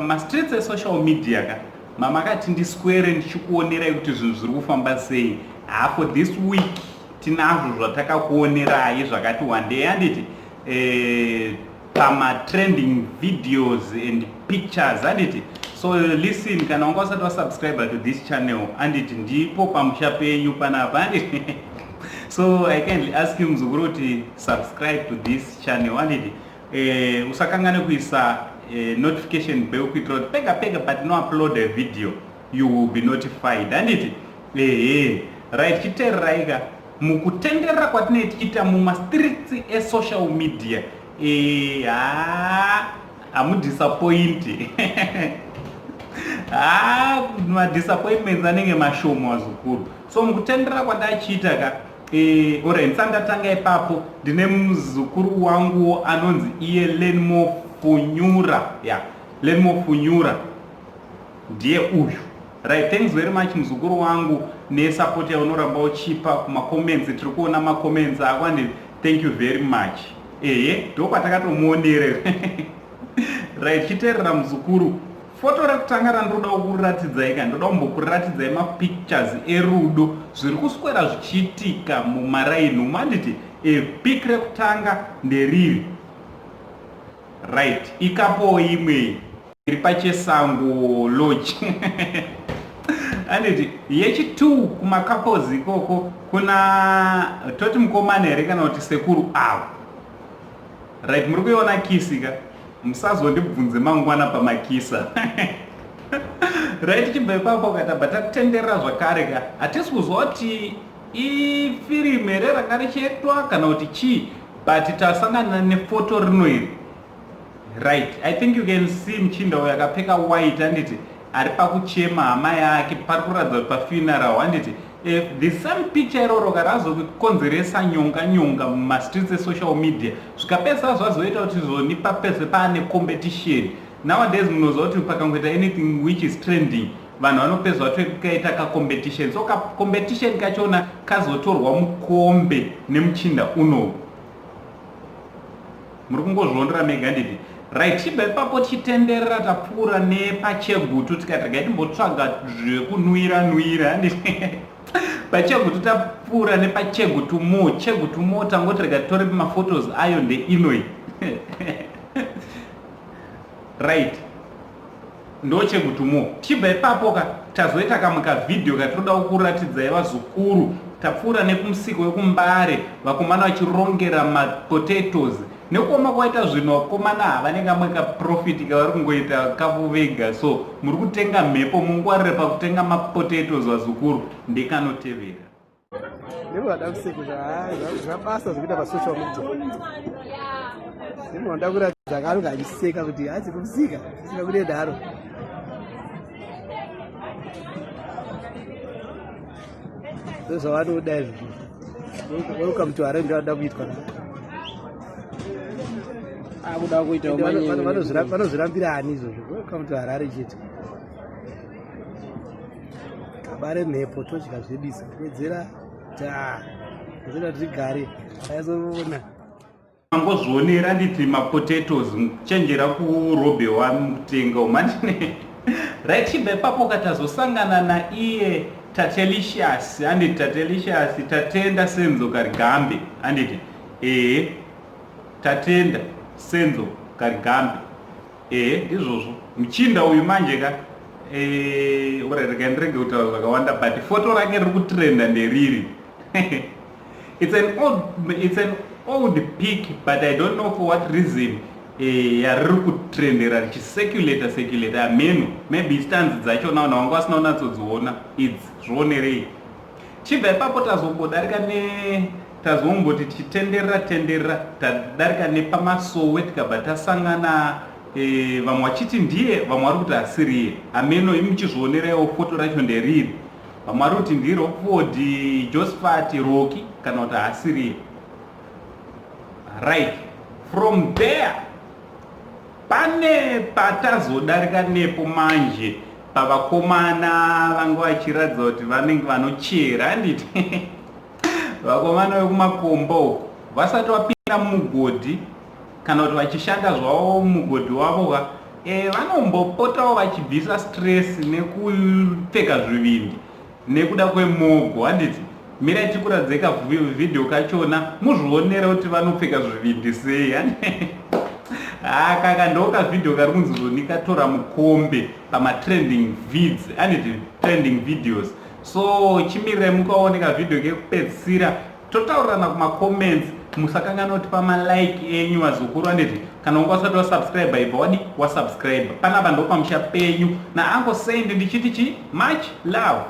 Mumastreets esocial media ka mamakati ndiswere ndichikuonerai kuti zvinhu zviri kufamba sei. Ha, for this week tinazvo zvatakakuonerai zvakati wandei, handiti? Pamatrending videos and pictures, handiti? So listen, kana wanga usati wasubscribe to this channel, handiti, ndipo pamusha penyu panapa, handiti? So I kindly ask you, muzukuru, kuti subscribe to this channel, handiti? Usakangane kuisa notification bell kuitira kuti pega pega patinoupload a video you will be notified, handiti? Ehe, right, chiteereraika mukutenderera kwatinee tichiita mumastreets esocial media. Ha, hamudisappointi. Ha, madisappointments anenge mashoma, vazukuru. So mukutenderera kwandachiita ka, ore ndisati ndatanga ipapo, ndine muzukuru wangu anonzi iye Lenmo Funyura. Ya, yeah, Lenmo Funyura ndiye uyu, right? Thanks very much, muzukuru wangu, nesupport yaunoramba uchipa kumacomments. Tiri kuona macomments ako and thank you very much. Ehe, ndokwatakatomuonere, right? Chiteerera, muzukuru, foto rekutanga randoda kukuratidzai ka, ndoda kumbokuratidzai mapictures erudo zviri kuswera zvichiitika mumaraini umu, handiti? Pic rekutanga nderiri, right? Ikapowo imwe iri paChesango Lodge, handiti? Yechi2 kumacouples ikoko kuna toti mukomana here kana kuti sekuru avo, right? Muri kuiona kiss ka? Musazondibvunze mangwana pamakisa, right? Chibva ipapo katabva tatenderera zvakare ka, hatisi kuzwa kuti ifirimu here ranga richiitwa kana kuti chii, but tasangana nefoto rino iri, right? I think you can see muchinda uyo akapfeka white, handiti? Ari pakuchema hama yake, pari kuratidza kuti pafuneral, handiti? The same picture iroro karazokonzeresa nyonga nyonga mumastreets esocial media, zvikapedzisa zvazoita kuti zvoni papedzwe paane competition. Nowadays munoziva kuti pakangoita anything which is trending, vanhu vanopedzwa vatokaita kacompetition. So kacompetition kachona kazotorwa mukombe nemuchinda unowu, muri kungozviondera mega, handiti? Right, chibva ipapo tichitenderera, tapfuura nepaChegutu, tikati regai timbotsvaga zvekunwira nwira, handiti? PaChegutu tapfuura nepaChegutu mo Chegutu mo, tangoti rega titore maphotos ayo, ndeinoi, right? Ndo Chegutu mo. Tichibva ipapo ka, tazoita kamwe kavhidhiyo katinoda kukuratidzai, vazukuru. Tapfuura nekumusiko wekuMbare, vakomana vachirongera mapotatoes. Nekuoma kwaita zvinhu, vakomana havane kamwe kaprofit kavari kungoita kavo vega. So muri kutenga mhepo, mungwarire pakutenga mapotatoes, vazukuru. Ndekanotevera. Nevada kuseka zvabasa zvekuita pasocial media, nemunhu kuratidza kaanenge achiseka kuti hanzi kumusika sika kune daro. Ndozvavanoda izvozvo. Welcome to Harare, ndovanoda kuitwa. Akuda kuita. Vanozvirambira ani izvozvo? Welcome to Harare chete. Gaba remhepo, todya zvedisa, wedzera ta wedzera, tigare aizoona. Mangozvionera, nditi mapotatoes, chenjera kurobewa mukutenga umandine, right? Chibva ipapo katazosangana naiye Tatelicious, handiti? Tatelicious, Tatenda Senzo Karigambe, handiti? Ehe, Tatenda Senzo Karigambe, ehe, ndizvozvo. Muchinda uyu manje ka, rega ndirege kutaura zvakawanda, but foto rake riri kutrenda nderiri. It's an old pic, but I don't know for what reason yariri kutrendera richicirculata circulata ameno. Maybe stanzi dzachona vanhu vanga vasina kunatsodziona idzi, zvionerei. Chibva ipapo tazombodarika ne tazomboti tichitenderera tenderera, tadarika nepamasowe, tikabva tasangana vamwe vachiti ndiye, vamwe vari kuti asiriye, ameno. Imuchizvioneraiwo, foto racho nderiri. Vamwe vari kuti ndiRockford Josephat Roki kana kuti haasiriye, right? From there pane patazodarika nepo manje pavakomana vanga vachiratidza kuti vanenge vanochera, handiti? Vakomana vekumakomba uko vasati vapinda mumugodhi kana kuti vachishanda zvavo mumugodhi wavo ka. e, vanombopotawo vachibvisa stress nekupfeka zvivindi nekuda kwemogo handiti mirai tikuratidze kavhidhiyo kachona muzvionere kuti vanopfeka zvivindi sei aka ndo kavhidhiyo kari kunzi zvoni katora mukombe pamatrending vids handiti trending videos so chimirirai mukaone kavhidhiyo kekupedzisira totaurirana kumacomments musakanganwa kuti pamalike enyu vazukuru handiti kana unga usati wasubscribe ibva wadi wasubscribe panapa ndopamusha penyu naango sendi ndichiti chi much love.